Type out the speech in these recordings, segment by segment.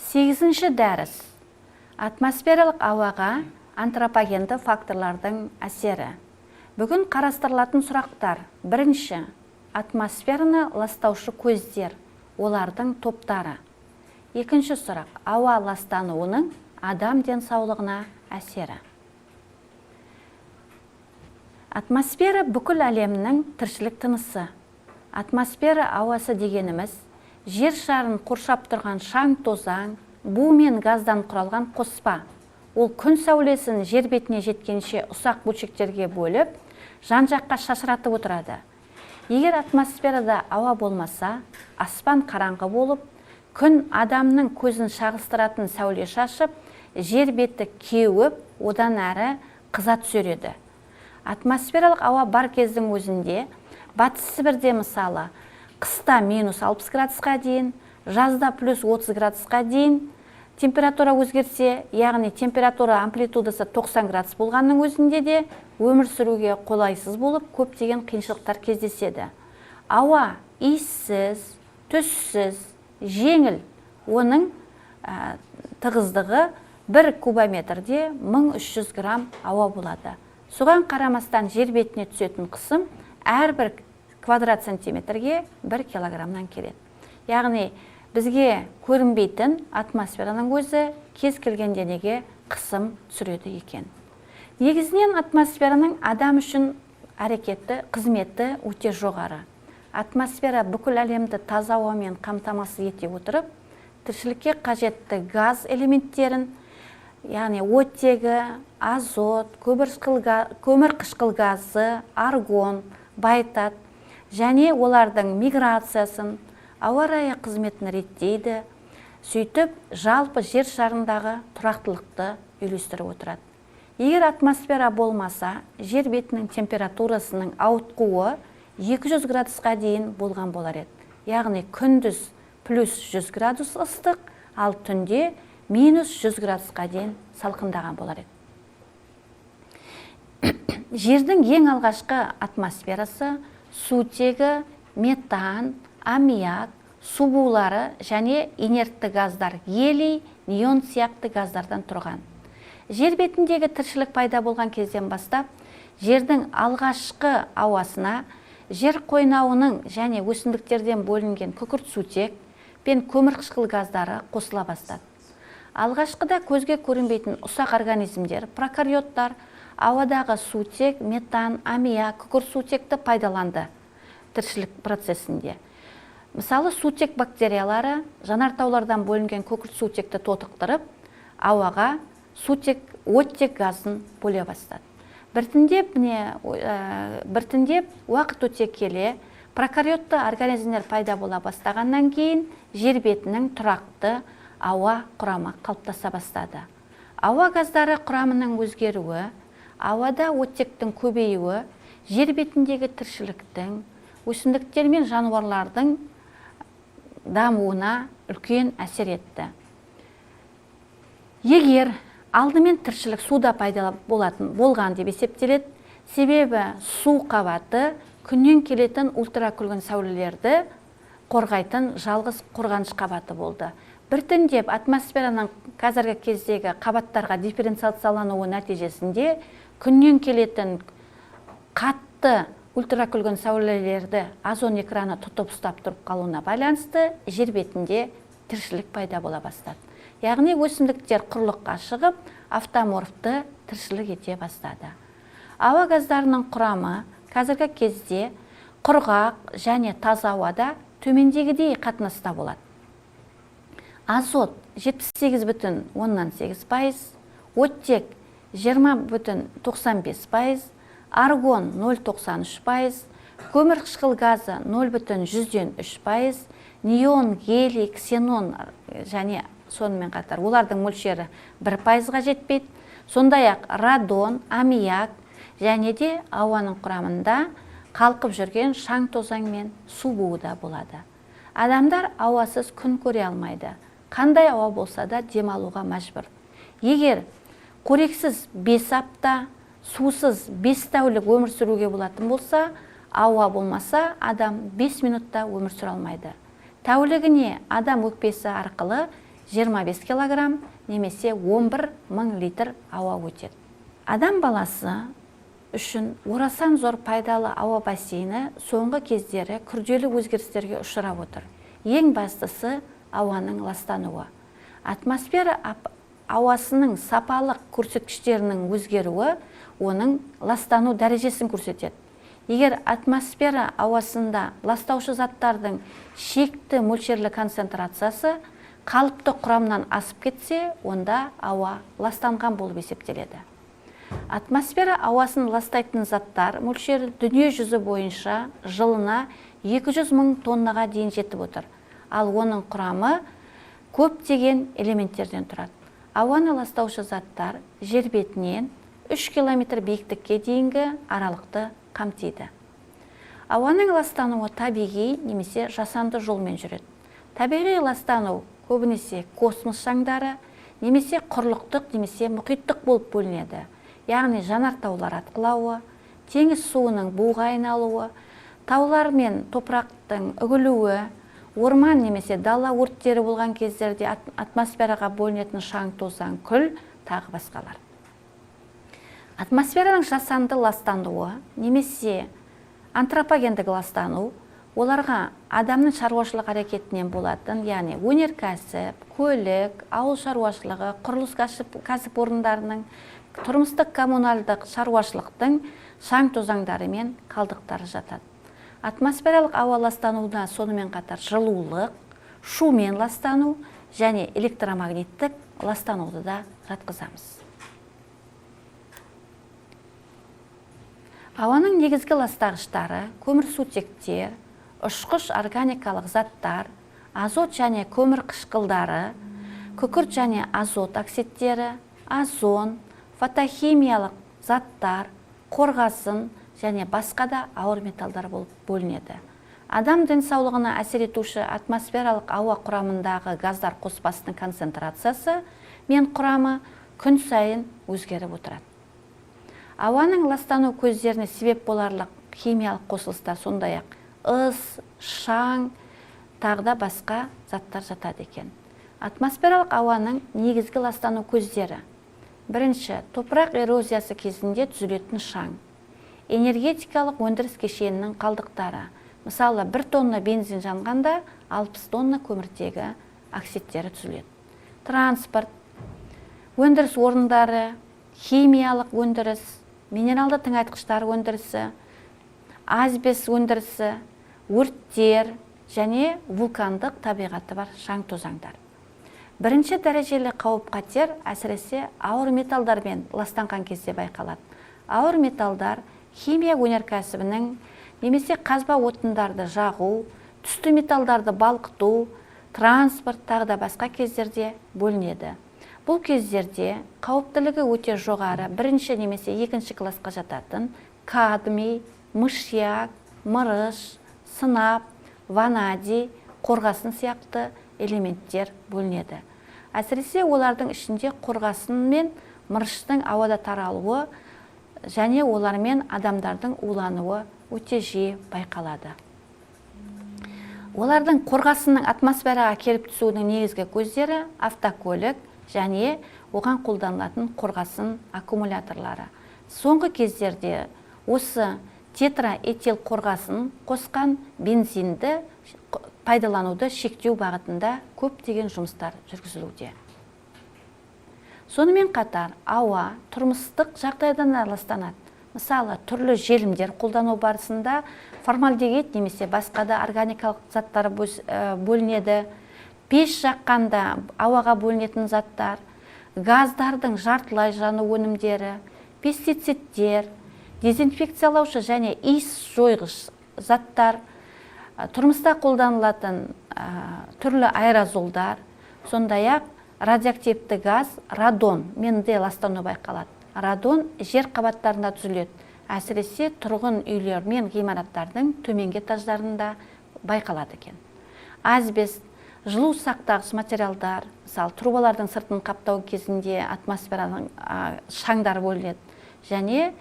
Сегізінші дәріс. Атмосфералық ауаға антропогенді факторлардың әсері. Бүгін қарастырылатын сұрақтар: бірінші, атмосфераны ластаушы көздер, олардың топтары. Екінші сұрақ: ауа ластануының адам денсаулығына әсері. Атмосфера — бүкіл әлемнің тіршілік тынысы. Атмосфера ауасы дегеніміз — жер шарын қоршап тұрған шаң тозаң, бу мен газдан құралған қоспа. Ол күн сәулесін жер бетіне жеткенше ұсақ бөлшектерге бөліп, жан жаққа шашыратып отырады. Егер атмосферада ауа болмаса, аспан қараңғы болып, күн адамның көзін шағыстыратын сәуле шашып, жер беті кеуіп, одан әрі қыза түсер еді. Атмосфералық ауа бар кездің өзінде Батыс Сібірде, мысалы, қыста минус 60 градусқа дейін, жазда плюс 30 градусқа дейін температура өзгерсе, яғни температура амплитудасы 90 градус болғанның өзінде де өмір сүруге қолайсыз болып, көптеген қиыншылықтар кездеседі. Ауа иіссіз, түссіз, жеңіл. Оның тығыздығы 1 кубометрде 1300 грамм ауа болады. Соған қарамастан, жер бетіне түсетін қысым әрбір квадрат сантиметрге 1 килограммнан келеді. Яғни бізге көрінбейтін атмосфераның өзі кез келген денеге қысым түсіреді екен. Негізінен, атмосфераның адам үшін әрекеті, қызметі өте жоғары. Атмосфера бүкіл әлемді таза ауамен қамтамасыз ете отырып, тіршілікке қажетті газ элементтерін, яғни оттегі, азот, көмірқышқыл газы, аргон байытады және олардың миграциясын, ауа райы қызметін реттейді. Сөйтіп, жалпы жер шарындағы тұрақтылықты үйлестіріп отырады. Егер атмосфера болмаса, жер бетінің температурасының ауытқуы 200 градусқа дейін болған болар еді. Яғни күндіз плюс 100 градус ыстық, ал түнде минус 100 градусқа дейін салқындаған болар еді. Жердің ең алғашқы атмосферасы сутегі, метан, аммиак, су булары және инертті газдар, гелий, неон сияқты газдардан тұрған. Жер бетіндегі тіршілік пайда болған кезден бастап жердің алғашқы ауасына жер қойнауының және өсімдіктерден бөлінген күкірт сутек пен көмірқышқыл газдары қосыла бастады. Алғашқыда көзге көрінбейтін ұсақ организмдер, прокариоттар ауадағы сутек, метан, аммиак, күкірт сутекті пайдаланды тіршілік процесінде. Мысалы, сутек бактериялары жанартаулардан бөлінген күкірт сутекті тотықтырып, ауаға сутек, оттек газын бөле бастады. Біртіндеп, міне, біртіндеп уақыт өте келе прокариотты организмдер пайда бола бастағаннан кейін жер бетінің тұрақты ауа құрамы қалыптаса бастады. Ауа газдары құрамының өзгеруі, ауада оттектің көбеюі жер бетіндегі тіршіліктің, өсімдіктер мен жануарлардың дамуына үлкен әсер етті. Егер алдымен тіршілік суда пайда болатын болған деп есептеледі, себебі су қабаты күннен келетін ультракүлгін сәулелерді қорғайтын жалғыз қорғаныш қабаты болды. Біртіндеп атмосфераның қазіргі кездегі қабаттарға дифференциациялануы нәтижесінде күннен келетін қатты ультракүлгін сәулелерді озон экраны тұтып ұстап тұрып қалуына байланысты жер бетінде тіршілік пайда бола бастады. Яғни өсімдіктер құрлыққа шығып, автоморфты тіршілік ете бастады. Ауа газдарының құрамы қазіргі кезде құрғақ және таза ауада төмендегідей қатынаста болады: азот 78,8%, оттек 20,95%, аргон 0,93%, көмірқышқыл газы 0,03%, неон, гелий, ксенон және сонымен қатар олардың мөлшері 1%-ға жетпейді. Сондай ақ радон, аммиак және де ауаның құрамында қалқып жүрген шаң тозаң мен су буы да болады. Адамдар ауасыз күн көре алмайды. Қандай ауа болса да демалуға мәжбүр. Егер қорексіз 5 апта, сусыз 5 тәулік өмір сүруге болатын болса, ауа болмаса, адам 5 минутта өмір сүре алмайды. Тәулігіне адам өкпесі арқылы 25 килограмм немесе 11 мың литр ауа өтеді. Адам баласы үшін орасан зор пайдалы ауа бассейні соңғы кездері күрделі өзгерістерге ұшырап отыр. Ең бастысы ауаның ластануы. Атмосфера ауасының сапалық көрсеткіштерінің өзгеруі оның ластану дәрежесін көрсетеді. Егер атмосфера ауасында ластаушы заттардың шекті мөлшерлі концентрациясы қалыпты құрамнан асып кетсе, онда ауа ластанған болып есептеледі. Атмосфера ауасын ластайтын заттар мөлшері дүние жүзі бойынша жылына 200 мың тоннаға дейін жетіп отыр. Ал оның құрамы көптеген элементтерден тұрады. Ауаны ластаушы заттар жер бетінен 3 километр биіктікке дейінгі аралықты қамтиды. Ауаның ластануы табиғи немесе жасанды жолмен жүреді. Табиғи ластану көбінесе космос шаңдары немесе құрлықтық немесе мұхиттық болып бөлінеді. Яғни жанартаулар атқылауы, теңіз суының буға айналуы, таулар мен топырақтың үгілуі, орман немесе дала өрттері болған кездерде атмосфераға бөлінетін шаң, тозаң, күл, тағы басқалар. Атмосфераның жасанды ластануы немесе антропогендік ластану оларға адамның шаруашылық әрекетінен болатын, яғни өнеркәсіп, көлік, ауыл шаруашылығы, құрылыс кәсіпорындарының, тұрмыстық коммуналдық шаруашылықтың шаң тозаңдары мен қалдықтары жатады. Атмосфералық ауа ластануына сонымен қатар жылулық, шумен ластану және электромагниттік ластануды да жатқызамыз. Ауаның негізгі ластағыштары көмірсутектер, ұшқыш органикалық заттар, азот және көмір қышқылдары, күкірт және азот оксидтері, озон, фотохимиялық заттар, қорғасын және басқа да ауыр металдар болып бөлінеді. Адам денсаулығына әсер етуші атмосфералық ауа құрамындағы газдар қоспасының концентрациясы мен құрамы күн сайын өзгеріп отырады. Ауаның ластану көздеріне себеп боларлық химиялық қосылыстар, сондай-ақ ыс, шаң, тағы да басқа заттар жатады екен. Атмосфералық ауаның негізгі ластану көздері. Бірінші, топырақ эрозиясы кезінде түзілетін шаң. Энергетикалық өндіріс кешенінің қалдықтары. Мысалы, 1 тонна бензин жанғанда 60 тонна көміртегі оксидтері түзіледі. Транспорт, өндіріс орындары, химиялық өндіріс, минералды тыңайтқыштар өндірісі, асбест өндірісі, өрттер және вулкандық табиғаты бар шаң тозаңдар. Бірінші дәрежелі қауіп-қатер әсіресе ауыр металдармен ластанған кезде байқалады. Ауыр металдар химия өнеркәсібінің немесе қазба отындарды жағу, түсті металдарды балқыту, транспорт тағы да басқа кездерде бөлінеді. Бұл кездерде қауіптілігі өте жоғары бірінші немесе екінші классқа жататын кадмий, мышьяк, мырыш, сынап, ванадий, қорғасын сияқты элементтер бөлінеді. Әсіресе олардың ішінде қорғасын мен мырыштың ауада таралуы және олармен адамдардың улануы өте жиі байқалады. Олардың қорғасынның атмосфераға келіп түсуінің негізгі көздері автокөлік және оған қолданылатын қорғасын аккумуляторлары. Соңғы кездерде осы тетраэтил қорғасын қосқан бензинді пайдалануды шектеу бағытында көптеген жұмыстар жүргізілуде. Сонымен қатар ауа тұрмыстық жағдайдан ластанады. Мысалы, түрлі желімдер қолдану барысында формальдегид немесе басқа да органикалық заттар бөлінеді. Пеш жаққанда ауаға бөлінетін заттар, газдардың жартылай жану өнімдері, пестицидтер, дезинфекциялаушы және иіс жойғыш заттар, тұрмыста қолданылатын түрлі аэрозолдар, сондай-ақ радиоактивті газ радон менде ластану байқалады. Радон жер қабаттарында түзіледі, әсіресе тұрғын үйлер мен ғимараттардың төменгі этаждарында байқалады екен. Асбест, жылу сақтағыш материалдар, мысалы, трубалардың сыртын қаптау кезінде атмосфераның шаңдары бөлінеді және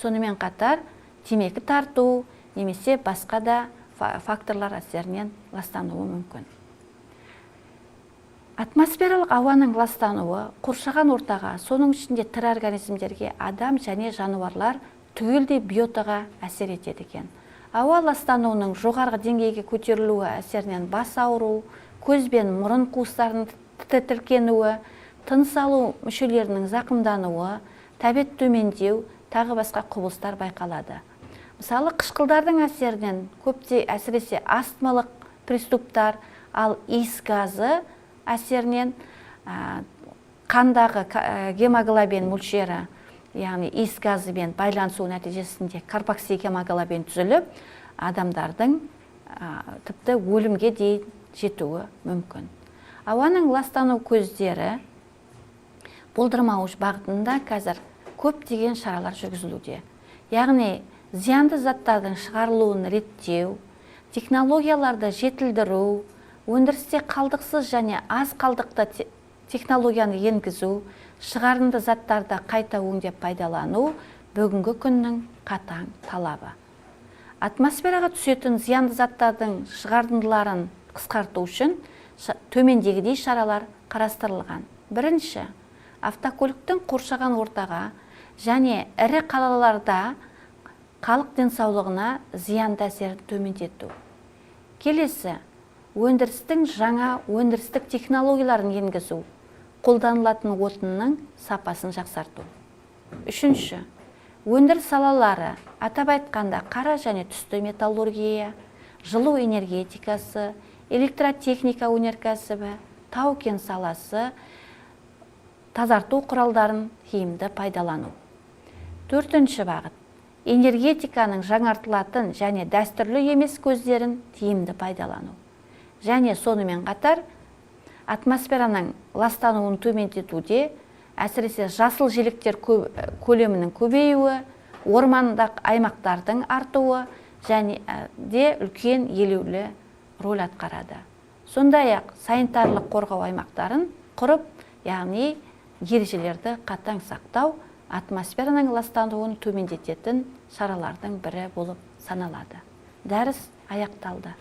сонымен қатар темекі тарту немесе басқа да факторлар әсерінен ластануы мүмкін. Атмосфералық ауаның ластануы қоршаған ортаға, соның ішінде тірі организмдерге, адам және жануарлар түгелдей биотаға әсер етеді екен. Ауа ластануының жоғарғы деңгейге көтерілуі әсерінен бас ауыру, көз бен мұрын қуыстарының тітіркенуі, тыныс алу мүшелерінің зақымдануы, тәбет төмендеу, тағы басқа құбылыстар байқалады. Мысалы, қышқылдардың әсерінен көптей, әсіресе астмалық приступтар, ал иіс газы әсерінен қандағы гемоглобин мөлшері, яғни иіс газымен байланысу нәтижесінде карбоксигемоглобин түзіліп, адамдардың тіпті өлімге дейін жетуі мүмкін. Ауаның ластану көздері болдырмау бағытында қазір көптеген шаралар жүргізілуде. Яғни зиянды заттардың шығарылуын реттеу, технологияларды жетілдіру, өндірісте қалдықсыз және аз қалдықты технологияны енгізу, шығарынды заттарды қайта өңдеп пайдалану бүгінгі күннің қатаң талабы. Атмосфераға түсетін зиянды заттардың шығарындыларын қысқарту үшін төмендегідей шаралар қарастырылған. Бірінші, автокөліктің қоршаған ортаға және ірі қалаларда халық денсаулығына зиянды әсерін төмендету. Келесі, өндірістің жаңа өндірістік технологияларын енгізу, қолданылатын отынның сапасын жақсарту. Үшінші, өндіріс салалары, атап айтқанда қара және түсті металлургия, жылу энергетикасы, электротехника өнеркәсібі, тау-кен саласы, тазарту құралдарын тиімді пайдалану. Төртінші бағыт, энергетиканың жаңартылатын және дәстүрлі емес көздерін тиімді пайдалану. Және сонымен қатар атмосфераның ластануын төмендетуде, әсіресе жасыл желектер көлемінің көбеюі, ормандық аймақтардың артуы және де үлкен елеулі рөл атқарады. Сондай-ақ санитарлық қорғау аймақтарын құрып, яғни ережелерді қатаң сақтау атмосфераның ластануын төмендететін шаралардың бірі болып саналады. Дәріс аяқталды.